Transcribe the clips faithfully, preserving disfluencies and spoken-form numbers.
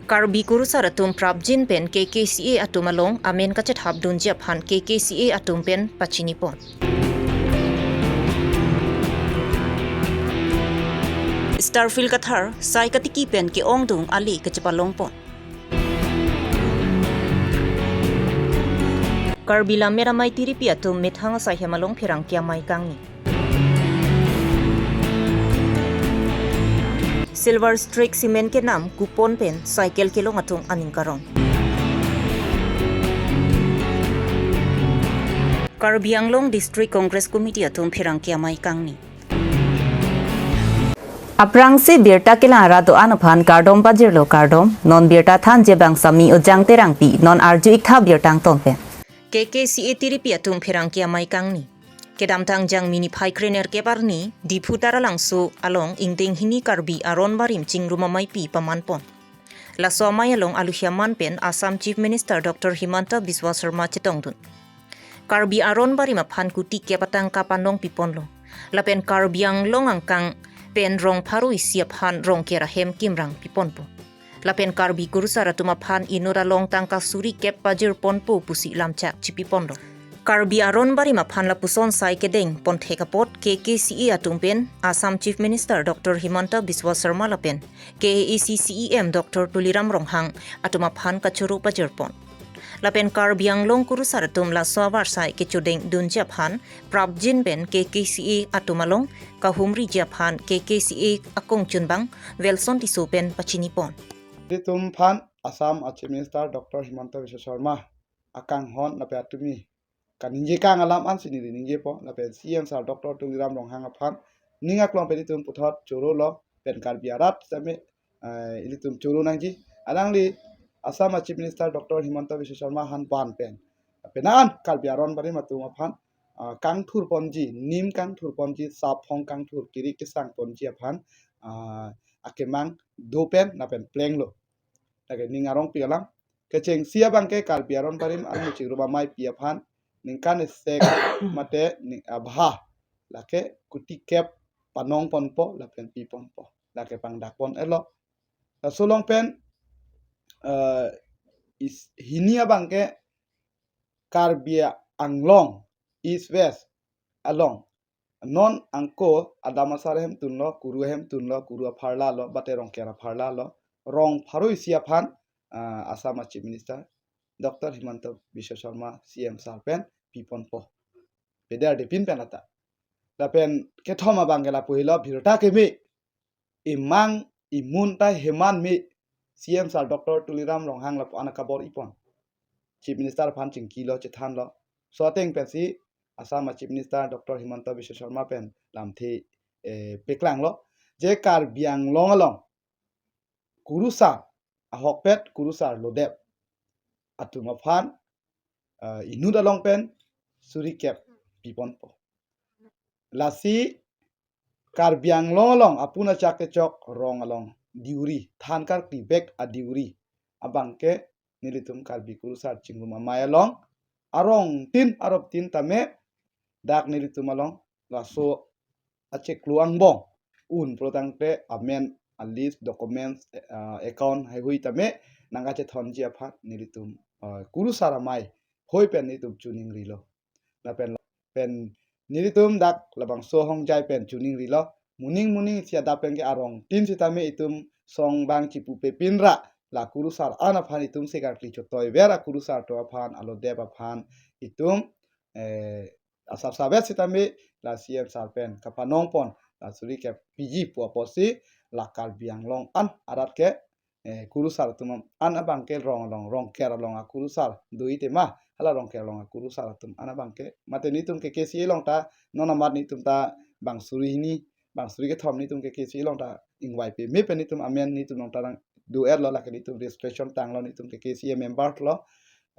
Karbi kurusar atum prapjin pen K K C A atum along amen kachethapdunji aphan K K C A atum pen pachinipon. Starfield Kathar, sai katiki pen ke-ongdung ali kachepalongpon. Karbi Lammet Amei tiripi atum methang asai hem along pherangke amei kangni. Silver Streak Cement kenam coupon pen cycle kelong atum aning karong. Karbi Anglong District Congress Committee atum pherangke amei kangni. Aphrangsi birta kelang arat do-an aphan kardom pajirlo kardom, non birta thanji abang Sami Ujang Terangpi, non arju iktha birta angton pen. K K C A tiripi atum pherangke amei kangni. Kedamtang Jangmi niphai krenerkep arni, Diphu Taralangso along ingdeng hini Karbi Aron Barim chingrum ameipi pamanpon. Laso amei along aluhi aman pen Assam Chief Minister Doctor Himanta Biswa Sarma chetongdun. Karbi Aron Barim aphan kuti kep atangka panong piponlo. Lapen Karbi Anglong angkang pen rong pharo isi aphan rongker ahem kimrang piponpo. Lapen Karbi kurusar atum aphan inut along tangka suri kep pajirponpo pusi lamchak chipiponlo. Karbi Aron Barim aphan lapuson sai kedeng ponthek apot K K C A atum pen Assam Chief Minister Doctor Himanta Biswa Sarma lapen K A A C C E M Doctor Tuliram Ronghang atum aphan kachoro pajirpon. Lapen Karbi Anglong kurusar atum laso avarsai kechodengdunji aphan prapjin pen K K C A atum along kahumriji aphan K K C A akongchunbang Wilson Tisso pen pachinipon. Ilitum aphan Assam a Chief Minister Doctor Himanta Biswa Sarma akanghon lapen atumi kaningje kang alam ansi neli ningjepo, lapen C M sir Doctor Tuliram Ronghang aphan ning aklong pen itum puthot chorolo, pen Karbi arat sitame, eh, ilitum choro nangji. Alangli Assam a Chief Minister Doctor Himanta Biswa Sarma han ban pen, lapen an Karbi Aron Barim atum aphan, ah, kangthurponji, nim kangthurponji, saphong kangthur, kiri kesangponji aphan, ah, akemang do pen lapen plenglo. Lake ning arongpi alam. Kechengsi abangke Karbi Aron Barim along chingrum ameipi aphan ningkan esek mate ning abha lake kuti kep panongponpo lapen piponpo. Lake pangdakpon elo. Laso along pen, eh, is, hini abangke Karbi Anglong East West along non angko adam asar ahemtunlo, kuru ahemtunlo, kuru apharlalo, bate rongker apharlalo, rong pharo isi aphan, ah, Assam a Chief Minister Doctor Himanta Biswa Sarma C M sir pen piponpo. Peder depin pen lata. Lapen kethom abangke lapu helo birta keme. Imang imun ta heman me C M sir Doctor Tuliram Ronghang lapu an akabor-ipon. Chief Minister aphan chingkilo chethanlo. So ateng pensi Assam a Chief Minister Doctor Himanta Biswa Sarma pen lamthe, eh, peklanglo. Je Karbi Anglong along kurusar ahokpet kurusar lodep atum aphan, eh, inut along pen suri kep piponpo. Lasi Karbi Anglong along apun achak kechok rong along diuri, than karkli bek adiuri abangke nelitum Karbi kurusar chingrum amei along arong tin arop tin tame dak nelitum along laso achiklo angbong un protangte amen a list documents, eh, account heihui tame nangkachethonji aphan nelitum, eh, kurusar amei hoi pen nelitum choningrilo. Lapen pen nelitum dak labangso hongjai pen choningrilo. Moning moning isi adap pen ke arong tin sitame itum song bang chipupe pinra la kurusar an aphan itum sekarkli chotoiver akurusar atum aphan alodep aphan itum, eh, asap savet sitame la C M sir pen kapanongpon la suri kep piji pu apotsi la Karbi Anglong an arat ke, eh, kurusar atum an abangke rong along, rongker along akurusar do-i tema, hala rongker along akurusar atum an abangke. Mate nelitum K K C A along ta, non amat nelitum ta bang suri hini, bang suri kethom nelitum K K C A along ta ingvai peme pen nelitum amen nelitum along ta nang do-etlo, lake nelitum registration tanglo, nelitum K K C A member lo.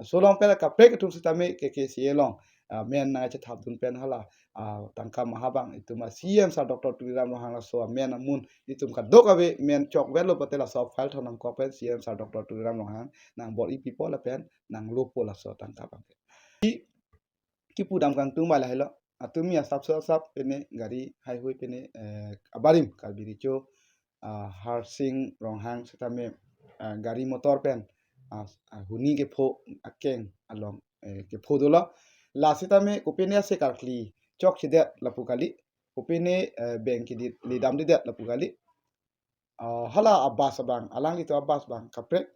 So along pen kaprek atum sitame K K C A along, ah, amen nangchethapdun pen hala, ah, tangka maha abang itum a C M sir Doctor Tuliram Ronghang laso amen amun itum kadokave men chokvetlo pute laso file thon nangkok pen C M sir Doctor Tuliram Ronghang nangbor-ipipo lapen nanglopo laso tangka abangke. Ki, kipudam kangtung bai lahelo. Atumi asapso asap pene gari heihui pene, eh, abarim Karbi Recho, ah, Harsing Ronghang sitame ah, gari motor pen, ah, ah, huni kepho akeng along, eh, kepho dolo. Lasitame kopine ase karkli chokchedet lapu kali, kopine, eh, beng kidi lidam didet lapu kali. Ah, hala a-bus abang, alanglitum a-bus abang kaprek,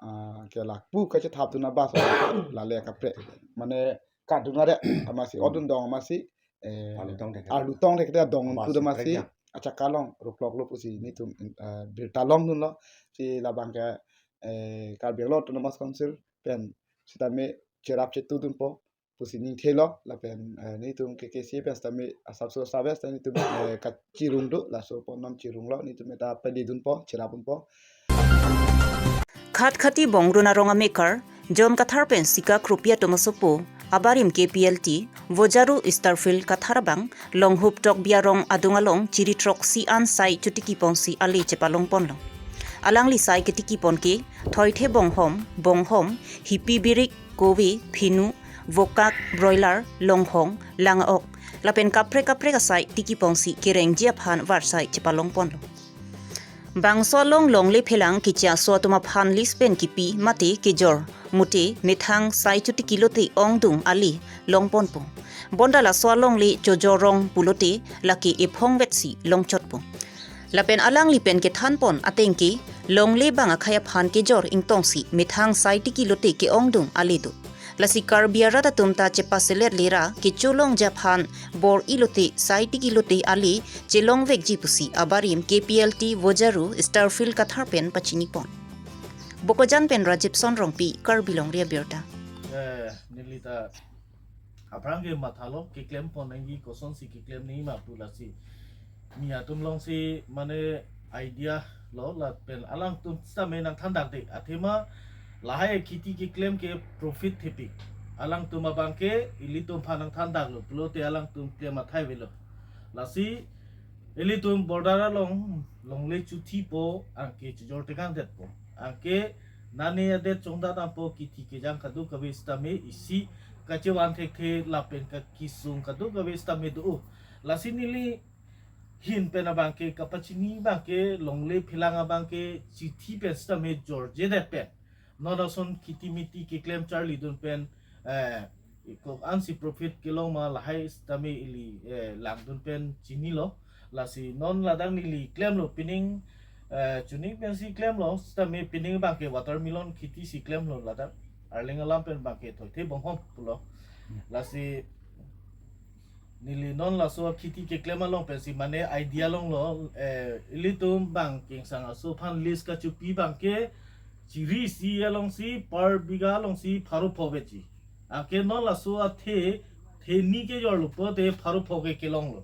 ah, ke lapu kachethapdun a-bus abang lale kaprek. Mane kadun are amatsi, odun dong amatsi, eh, arlutong thek, arlutong thek adong bus tu amatsi kaprek ya. Achaka along rukloklo pusi nelitum, eh, birta longdunlo. Si labang ke, eh, Karbi Anglong Autonomous Council pen sitame cherap chetudunpo pusi ningthelo, lapen, eh, nelitum K K C A pen sitame asapso sabe sitame nelitum, eh, kachirung do, laso ponnam chirunglo, nelitum eta pedidunpo, cherapdunpo. Khatkhati Bongrun arong amekar John Kathar pen Sika Kropi atum asopo abarim K P L T Vojaru Easterfield Kathar abang Longhup Tokbi arong adung along chiri throksi an sai chotiki ponsi ale chepalongponlo. Alangli sai ketiki pon ke thoithe bonghom, bonghom, hipi birik, kove, phinu, vokak, broiler, longhong, langok, lapen kaprek kaprek asai tiki ponsi kerengji aphan varsai chepalongponlo. Bangso along longle phelang keche aso atum aphan lease pen kipi mate kejor, mute methang sai chotiki lote ongdung ale longponpo. Bonta laso alongle chojor rong pulote lake ephong vetsi longchotpo. Lapen alangli pen kethanpon ateng ke longle bang akhei aphan kejor ingtongsi methang sai tiki lote ke-ongdung ale do. Lasi Karbi arat atum ta chepaselet lera kecholongji aphan bor-i lote sai tiki lote ale chelongvekji pusi abarim K P L T Vojaru Easterfield Kathar pen pachinipon. Bokajan pen Rajib Sonrongpi, Karbi Longri Abirta. Eh, neli ta aphrang ke mathalo, keklem pon nangji, kosonsi keklem nangji ma pu lasi. Mi atum alongsi mane idea lo, lapen alangtum sitame nangthandakde. Athema lahai kheti keklem ke profit thepik. Alangtum abang ke ilitum aphan nangthandaklo pulote alangtum klem athai avelo. Lasi ilitum border along longle chothipo, anke chojor tekangdetpo. Anke nane adet chongdadampo, kheti kejang kadokave sitame isi kachevan thekthe lapen kakisung kadokave sitame do. Lasi neli ahin pen abang ke kapachini abang ke longle phelang abang ke chithi pen sitame jorjedet pen non ason kheti miti keklem charlidun pen, eh, ko-ansi profit kelong ma lahai sitame ili, eh, langdun pen chinilo. Lasi non ladak neli klemlo pining, eh, chuning pensi klemlo sitame pining abang ke watermelon kheti si klemlo ladak. Arleng alam pen abang ke thoithe bonghom pulo. Lasi neli non laso kheti keklem along pensi mane idea longlo, eh, ilitum abang ke ingsang aso aphan lease kachopi abang ke chiri isi alongsi per bigha alongsi pharo pho vetji. Anke non laso athe, theni kejorlo pulote pharo pho ke kelonglo.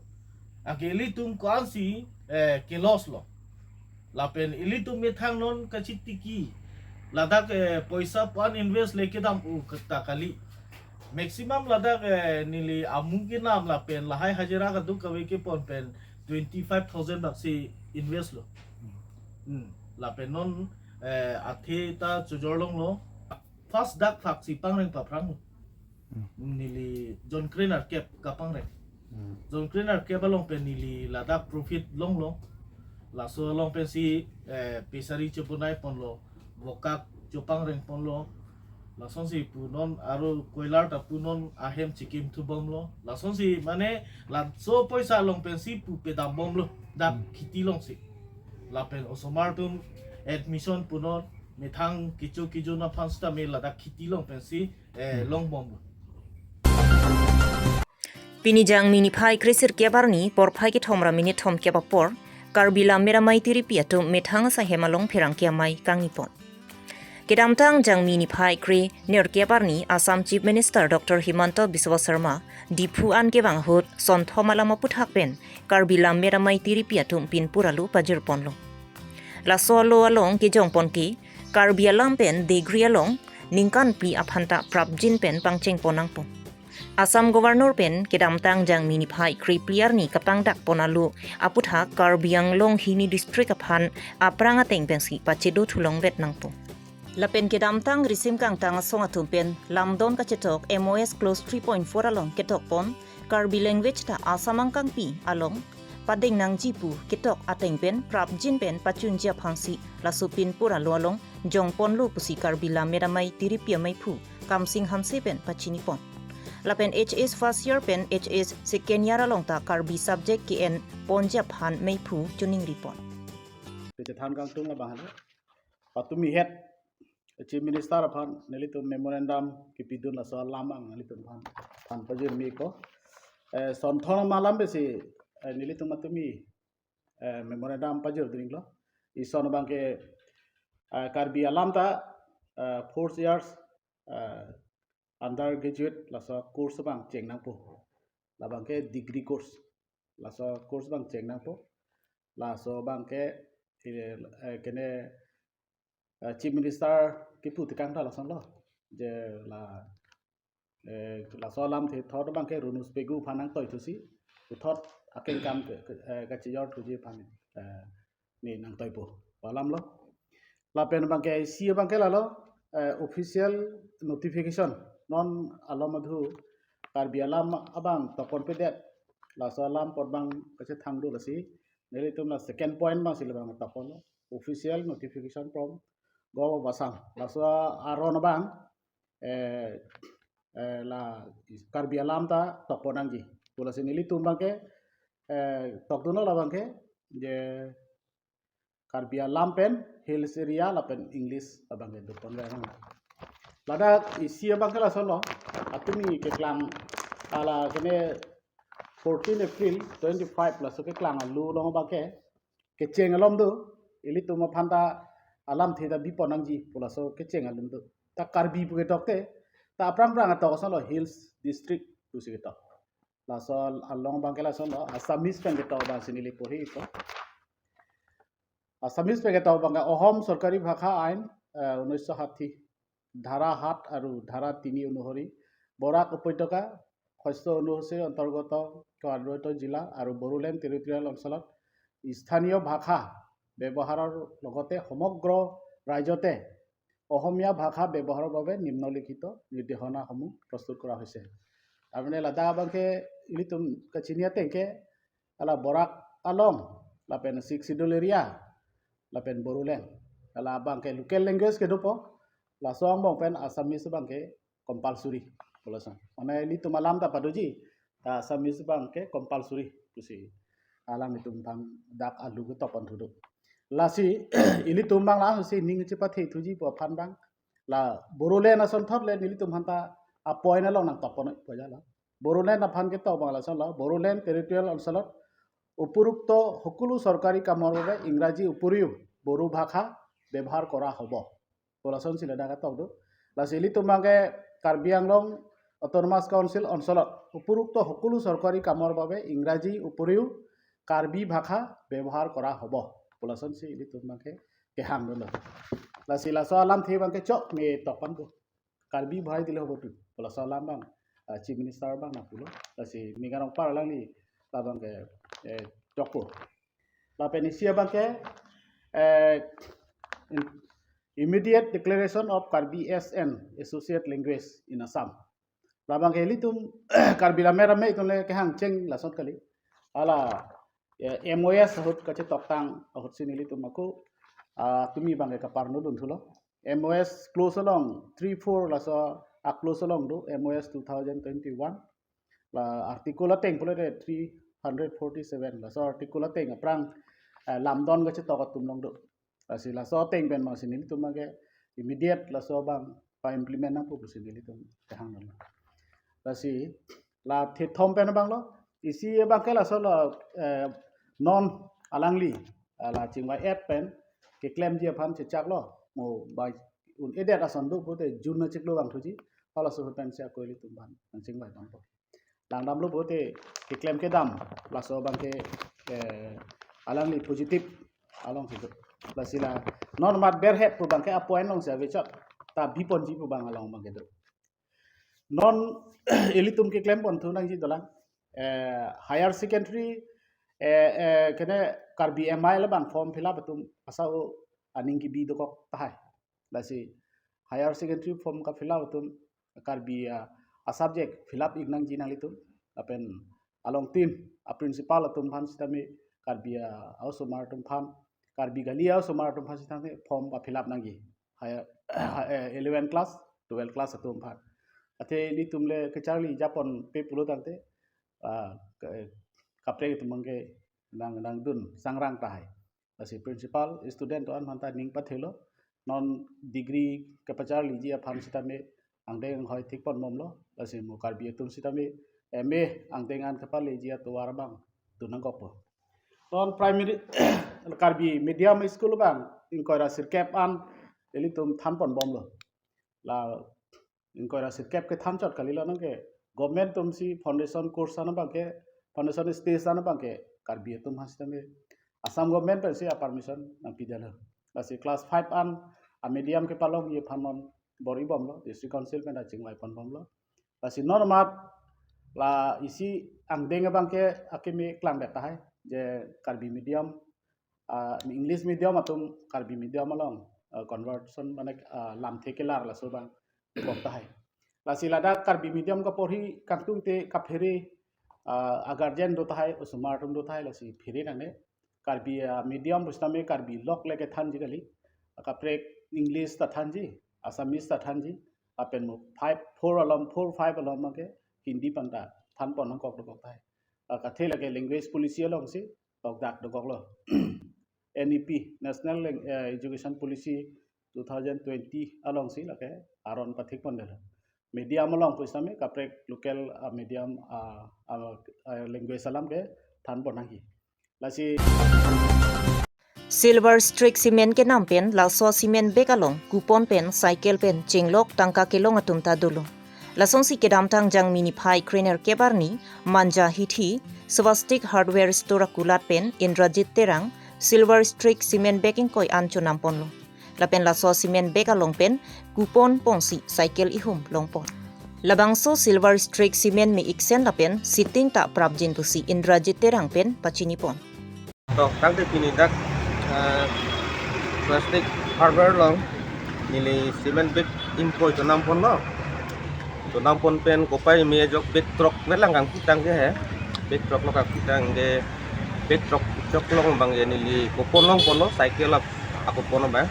Anke ilitum ko-ansi, eh, ke-loss lo. Lapen ilitum methang non kachitiki ladak, eh, poisa pu-an invest le kedam u keta kali. Maximum ladak, eh, neli amung kenam lapen lahai hajira kadokave kepon pen twenty five thousand bak si invest lo. Hmm. Lapen non, eh, athe ta chojor longlo. First dak phak si pangreng paphrang. Hmm. Neli John Crane arkep kapangreng. Hmm. John Crane arkep along pen neli ladak profit longlo. Laso along pensi, eh, fishery chobonai ponlo, vokak chopangreng ponlo. Lasonsi pu non aro koilar ta pu non ahem chikim thubomlo. Lasonsi mane laso poisa along pensi pu pedambomlo dak, hmm, kheti alongsi. Lapen osomar atum admission pu non methang kecho kejun aphan sitame ladak kheti along pensi, eh, hmm, longbomlo. Pini Jangmi niphai kre sirkep arni porphai kethom ra minit thomkep apor, Karbi Lammet Amei Tiripi atum methang asai hem along pherangke amei kangnipon. Kedamtang Jangmi niphai kre nerkep arni Assam Chief Minister Doctor Himanta Biswa Sarma Diphu an kevang ahut sonthom alam aputhak pen Karbi Lammet Amei Tiripi atum pinpur alo pajirponlo. Laso alo along kejongpon ke Karbi alam pen degree along ningkan phli aphanta prapjin pen pangchengpon nangpo. Assam Governor pen kedamtang Jangmi niphai kre phli arni kapangdakpon alo aputhak Karbi Anglong hini district aphan aphrang ateng pensi pachedo thulongvet nangpo. Lapen kedamtang risim kangtang asong atum pen lamdon kachetok M O S clause three point four along ketokpon Karbi language ta Assam angkangpi along padeng nangji pu ketok ateng pen prapjin pen pachunji aphansi laso pinpur alo along jongponlo pusi Karbi Lammet Amei Tiripi Ameiphu Kamsing Hanse pen pachinipon. Lapen H S first year pen H S second year along ta Karbi subject ke-en ponji aphan meiphu choningripon. Kechethan kangtung abang halo. Patumi het Chief Minister aphan nelitum memorandum kipidun laso alam ang nelitum aphan aphan pajirmi ko. Eh, sonthon malam besi eh, nelitum atumi eh, memorandum pajir dringlo. Ison abang ke eh, Karbi alam ta eh, four years eh, undergraduate laso course abang cheng nangpo. Labang ke degree course. Laso course abang cheng nangpo. Laso abang ke eh, eh, kene eh, Chief Minister kipu tekang ta lasonlo. Je la eh, laso alamthe thot abang ke Runus Pegu aphan nangtoi thusi. Puthot akengkam ke, ke, eh, kachijor thuji aphan eh, ne nangtoipo. Alamlo. Lapen abang ke isi abang ke lalo eh, official notification. Non alo madhu Karbi alam abang tokon pedet. Laso alam apot abang kachethang do lasi. Nelitum la second point abangsi labang tokon lo. Official notification from Government of Assam. Laso aron abang eh, eh, la Karbi alam ta tokpon nangji. Pu lasi nelitum abang ke eh, tokdunlo labang ke je Karbi alam pen hills area lapen English labang ke dopon nang. Ladak isi abang ke lasonlo. Atumi keklang ala kene fourteen April twenty-five laso keklang alu along abang ke kecheng alom do. Ilitum aphan ta alamthe ta bipon nangji pu laso kecheng alom do. Ta Karbi pu ketok te ta aphrang phrang atok asonlo, hills district pusi ketok. Laso along abang ke lasonlo, Assamese pen ketok abangsi neli porhi ko. Assamese pen ketok abang ke অসম চৰকাৰী ভাষা আইন eh, ঊনৈছশ ষাঠি, ধাৰা সাত আৰু ধাৰা তিনি অনুসৰি বৰাক উপত্যকা শস্য অনুসূচীৰ অন্তৰ্গত কেন্দ্ৰীয়শাসিত জিলা আৰু বড়োলেণ্ড টেৰিটৰিয়েল অঞ্চলত স্থানীয় ভাষা ব্যৱহাৰৰ লগতে সমগ্ৰ ৰাজ্যতে অসমীয়া ভাষা ব্যৱহাৰৰ বাবে নিম্নলিখিত নিৰ্দেশনাসমূহ প্ৰস্তুত কৰা হৈছে. Tarmane ladak abang ke ilitum kachini ateng ke ala Borak along lapen Sixth Schedule area lapen Bodoland. Ala abang ke local language ke dopo, laso angbong pen Assamese abang ke compulsory pu lason. Mane ilitum alam ta padoji, ta Assamese abang ke compulsory pusi alanglitum aphan dak alu ketokpon thu do. Lasi ilitum abang langsi ning chepathe thuji pu aphan abang la Bodoland asonthot le nelitum aphan ta a point along nangtokpon pu ja la. Bodoland aphan ketok abang lasonlo, Bodoland territorial অঞ্চলত উপৰোক্ত সকলো চৰকাৰী কামৰ বাবে ইংৰাজী উপৰিও বড়ো ভাষা ব্যৱহাৰ কৰা হ'ব pu lasonsi ladak ketok do. Lasi ilitum abang ke Karbi Anglong Autonomous Council অঞ্চলত উপৰোক্ত সকলো চৰকাৰী কামৰ বাবে ইংৰাজী উপৰিও কাৰ্বি ভাষা ব্যৱহাৰ কৰা হ'ব pu lasonsi ilitum abang ke kehang dolo. Lasi laso alamthe abang ke chok me tokpon ko. Karbi bhai dile hobo tu. Pu laso alam abang ah, Chief Minister abang nangpulo. Lasi ning arong par alangli labang ke eh, chokpo. Lapen isi abang ke eh, in- immediate declaration of Karbi as an associate language in Assam. Labang ke ilitum Karbi Lammet Amei atum le kehang cheng lason kali. Ala eh, M O S ahut kachetoktang ahutsi nelitum ako ah, tumi abang ke kaparno dun thulo. M O S clause along three four laso a clause along do M O S two thousand twenty-one. La article ateng pulote three hundred forty-seven. Laso article ateng aphrang eh, lamdon kachetok atum along do. Lasi laso ateng pen abangsi nelitum abang ke immediate laso abang pa implement nangpo pusi nelitum kehang nang. Lasi la thethom pen abang lo, isi abang ke lasonlo eh, non alangli ala chingvai-et pen keklemji aphan chechaklo, mo bai un-edet ason do pulote June achiklo vangthuji, halaso pensi ako ilitum aphan nangchingvai dampo. Langdamlo pulote keklem kedam laso abang ke eh, alangli positive alongsi do. Lasi la non mat berhep pu abang ke a point alongsi avechot, ta biponji pu abang along abang ke do. Non ilitum keklempon thu nangji dolang eh, higher secondary eh, eh, kene Karbi M I labang form fill up atum asau aning kebi dokok tahai. Lasi higher secondary form ka fill up atum Karbi ah, a subject fill up ik nangji nanglitum. Lapen along tin a principal atum aphan sitame, Karbi a-, osomar atum aphan, Karbi kali a-osomar atum aphan sitame form pa-fill up nangji. Higher, eh, eleven class, twelve class atum aphan. Athe nelitum le kacharli japon pe pulo tangte, ah, ke-, kaprek atum abangke nang, nangdun sangrang tahai. Lasi principal, student atum aphan ta ning pathelo. Non degree kepacharliji aphan sitame angdeng anghoi thik ponbomlo. Lasi mo Karbi atum sitame M A angdeng an kepaleji atovar abang dun nangkokpo. Non primary Karbi medium school abang ingkoi ra sirkep an ilitum than ponbomlo. La ingkoi ra sirkep kethan chot kalilo, nonke government atum si foundation course an abangke, foundation stage an abangke Karbi atum aphan sitame Assam government pensi a-permission nangpidetlo. Lasi class five an a-medium kepalongji aphan non bor-ibomlo, district council pen ta chingvai ponbomlo. Lasi non amat la isi angdeng abangke akimi klangdet tahai, je Karbi medium, ah, English medium atum Karbi medium along, ah, conversion mane, ah, lamthe kelar laso abang kok tahai. Lasi ladak Karbi medium kaporhi kangtung te kaphere, ah, a-guardian do tahai, osomar atum do tahai, lasi phere nangne. Karbi, ah, medium pusitame Karbi lok le kethanji kali. Kaprek English ta thanji, Assamese ta thanji, lapen mo five, four along, four, five along abangke Hindi pen ta than pon nangkok dokok tahai. Ah, kathe lake language policy alongsi tokdak dokoklo. N E P, National Lang-, eh, Education Policy two thousand twenty alongsi lake aron pathik pondetlo. Medium along pusitame kaprek local, ah, medium, ah, ah, ah, language alam kethan pon nangji. Lasi Silver Streak Cement kenam pen laso cement bag along coupon pen cycle pen chenglok tangka kelong atum ta dolo. Lasonsi kedamtang Jangmi niphai krenerkep arni Manja Hithi Swastik Hardware Store akulat pen Indrajit Terang Silver Streak Cement bag ingkoi an chonam ponlo. Lapen laso cement bag along pen coupon ponsi cycle ihum longpon. Labangso Silver Streak Cement me-iksen lapen sitting ta prapjin pusi Indrajit Terang pen pachini pon. To, tangte pini dak, eh, Swastik Hardware along neli cement bag ingkoi chonam ponlo. Chonam pon pen kopai me ajok bag throk velang kangpi tangte he. Bag throk lo kangpi tangte bag throk, throk long abangke neli coupon longponlo, cycle a-coupon abang.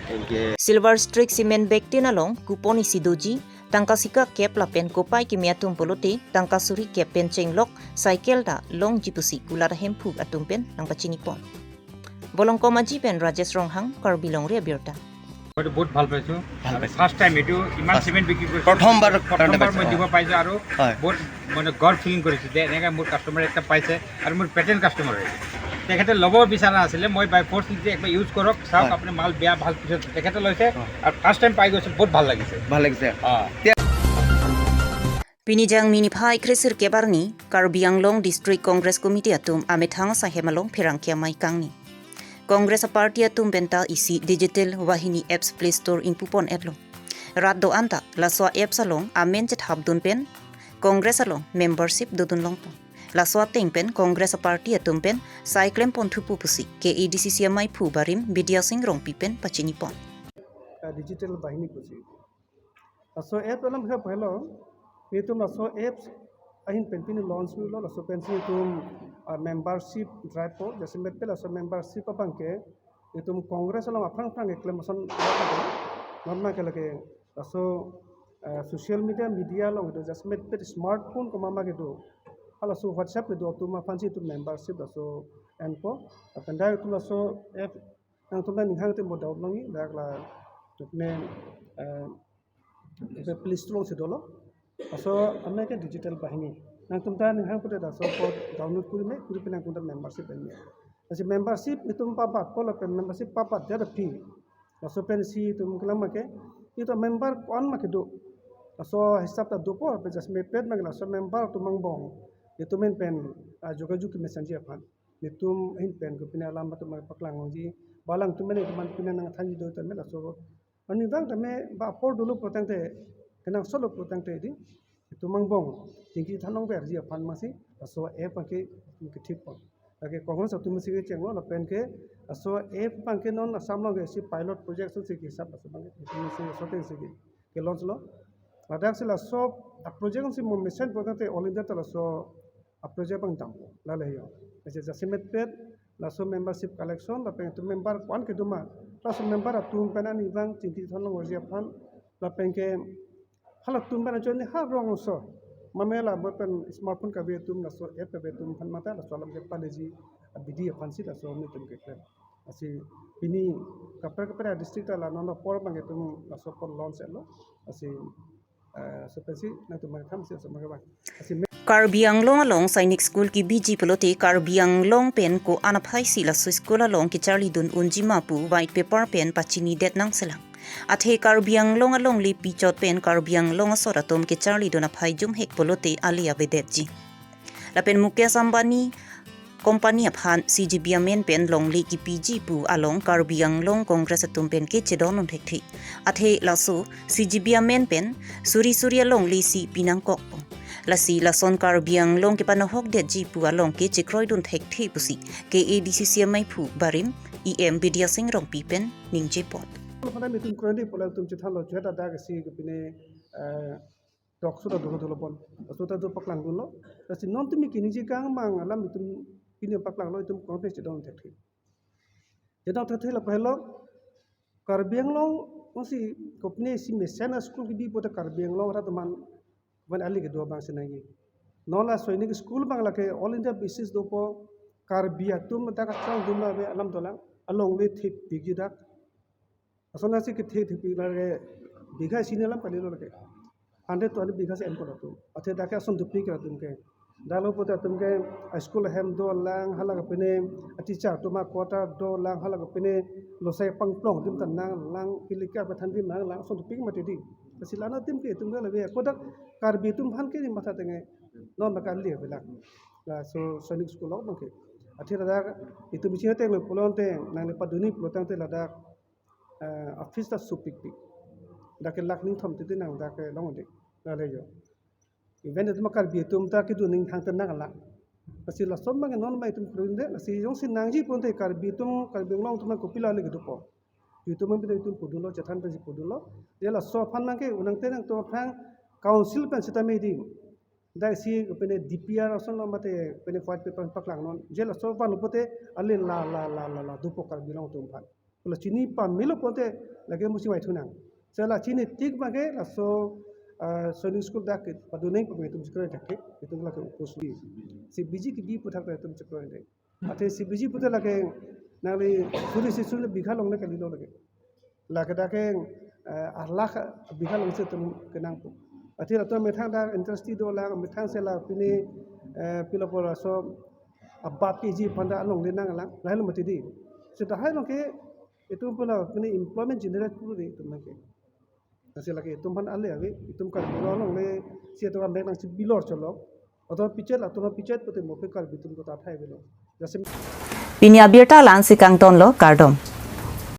Anke Silver Streak Cement bag tin along coupon isi doji, tangka sika kep lapen kopai kimi atum pulote tangka suri kep pen chenglok cycle ta longji pusi kulat ahemphu atum pen nangpachini pon. Bolongkom Aji pen Rajesh Ronghang, Karbi Longri Abirta. মই বহুত ভাল পাইছো। ভাল আৰু পাইছো। First time এইটো ইমান first. Cement বিক্ৰী কৰিছে। প্ৰথমবাৰ প্ৰথমবাৰ কাৰণে মই পাইছো। দিব পাৰিছো আৰু হয়। বহুত মানে গড ফিলিং কৰিছো যে এনেকে মোৰ কাষ্টমাৰ এটা পাইছে আৰু মোৰ পেটাৰ্ণ কাষ্টমাৰ হয়। তেখেতে ল'ব বিচৰা নাছিলে, মই বাই ফ'ৰ্চ দিছে, একবাৰ ইউজ কৰক, চাওক হয়। আপুনি মাল বেয়া ভাল পিছত তেখেতে লৈছে হয়। আৰু ফাৰ্ষ্ট টাইম পাই গৈছে, বহুত ভাল লাগিছে। ভাল লাগিছে। অ। Pini Jangmi niphai kresirkep arni Karbi Anglong District Congress Committee atum amethang asahem along pherangke amei kangni. Congress a-party atum penta isi digital wahini apps Play Store ingpupon-etlo. Rat do-an ta laso apps along amen chethapdun pen Congress along membership dodun longpon. Laso ateng pen Congress a-party atum pen sai klempon thupo pusi K A D C C ameiphu barim Bidya Sing Rongpi pen pachini pon. Ah, digital wahini pusi. Laso app alam kha phailo, itum laso apps ahin pen pini launch lo, laso pensi itum, ah, membership drive po, jasemet pen laso membership abangke itum Congress along aphrang aphrang keklem ason, non ma ke lake laso, ah, social media, media along itum jasemet pen smartphone komat ma kedo, halaso WhatsApp kedo atum aphansi itum membership laso enpo, lapen dak itum laso app nangtum ta ninghang te mo doubt longji, dak la tukne, eh, ipe Play Store alongsi dolo. Laso amen ke digital wahini. Nangtum ta ninghang pute laso apot download kuri me, kuri pen nangtum ta membership en me. Lasi membership itum pabatpo lapen membership pabat dia ta free. Laso pensi itum kelang ma ke, itum member ko-an ma kedo. Laso hisap ta dopo, pe jasemet pen ma ke laso member atum angbong itum ahin pen, ah, jogajog kemesen ji aphan. Nelitum ahin pen kopine alam atum paklang longji. Ba alangtum ahin pen kopine nangthanji do tame laso. Arnivang tame ba apor dolo pulotangte, kenangsot lo pulotangte di, itum angbong chingki than longverji aphan masi laso app abangke kethip pon. Lake Congress atum si kechenglo lapen ke laso app abangke non Assam along ke isi pilot project si kesap laso abangke itum si shooting si ke, ke launch lo. Ladak si laso a-project si mo mesen pon tangte All India ta laso a-project abang dampo, lale yo. Ese jasemet pet laso membership collection lapen itum member ko-an kedo ma, laso member atum pen ani vang chingki than long orji aphan lapen ke halatum pen ajoine ha rong so mamela bo pen smartphone kave atum laso app kave atum aphan mata laso alam kepaleji abidi aphan si laso nelitum keklem. Lasi pini kaprek kaprek district ta la non apor abang itum laso apor launch lo. Lasi eh, so pensi nangtum mari tham si laso abang. Lasi me- Karbi Anglong along Sainik School kebiji pulote Karbi Anglong pen ko-an aphai si laso school along kecharlidun unji ma pu white paper pen pachinidet nangselang. Athe Karbi Anglong alongle pichot pen Karbi Anglong asor atum kecharlidun aphai jumhek pulote ale avedetji. Lapen Mukesh Ambani company aphan C G B amen pen longle kepiji pu along Karbi Anglong Congress atum pen kechedondun thekthe. Athe laso C G B amen pen suri suri alongle si pinangkokpo. Lasi lason Karbi Anglong kepanohokdetji pu along kechekroidun thekthe pusi K A D C C amaiphu barim E M Bidya Sing Rongpi pen ningjepon. Pada itum kroide pu la itum chethanlo, jeta dak si kepine, eh, tok sudah dulu dulu pon. Sudah tu paklangdunlo. Lasi non tumi kini ji kang mang alam itum pini paklanglo, itum Congress chedon thekthe. Chedon thekthe lapu helo Karbi Anglong, masi kopine si mesen a-school kebi pute Karbi Anglong rat atum aphan ale kedo abang si nangji. Non la Sainik School abang lake all India basis dopo, Karbi atum dak kacharlidun ave alam dolang, alongle thepikji dak. Ason lasi kethepik lake bigha isi ni alam kalilo lake. Hundred to hundred bigha si enkot atum. Athe dak ke ason dopik atum ke. Dak lo pute atum ke a-school ahem dolang, hala kapine a-teacher atum a-quarter dolang, hala kapine losai pangplong adim ta nanglang, pilika pathan adim nanglang, ason dopik mati di. Lasi la-an adim ke itum ke lave, kodak Karbi atum aphan ke ni matha tenge non bakal le belak. Laso Sainik School along abang ke. Athe ladak itum isi teng le pulote nangli paduni pulo tangte ladak eh, office ta supikpik. Dak ke lakh ningthom titi nang dak ke longde. Lale yo. Even itum Karbi atum ta kedun ning thang tenang la. Lasi laso abang non abang itum kroide, lasi jongsi nangji pute Karbi atum, Karbi Anglong atum kopilo ale kedopo. Itum abang itum pudunlo, chethan pensi pudunlo. Je laso aphan nang ke unang tenang atum aphan council pen sitame di. Dak si pine D P R ason lo mate pine white paper paklangnon. Je laso aphan pute ale la la la la la dopo Karbi Anglong atum aphan. Pu la chini pamelo pute lake musi mai thunang. Sela chini tik abang ke laso, ah, Sainik School dak ke paduneng pame itum chekroidun thekthe, itum lake oppose. Si biji kebi aputhak itum chekroidun. Athe si biji pute lake nangli suri si suri bigha longle kalilo lake. Lake dak ke, eh, a-lakh bigha long si itum kenangpo. Athe latum methang dak interest dolang, methang sela pine, eh, pilo pora so abab keji aphan dak alongle nanglang, lahelo mati di. Seta hai along ke itum pu la pine employment generate kuru di itum ke. Lasi lake itum aphan ale ave, itum Karbi Anglong alongle si itum amek nangsi bilor cholo. Atau pichet la, atau pichet pute mo ke Karbi atum kota thai avelo. Jasim Pini abirta la-an si kangtonlo, kardom.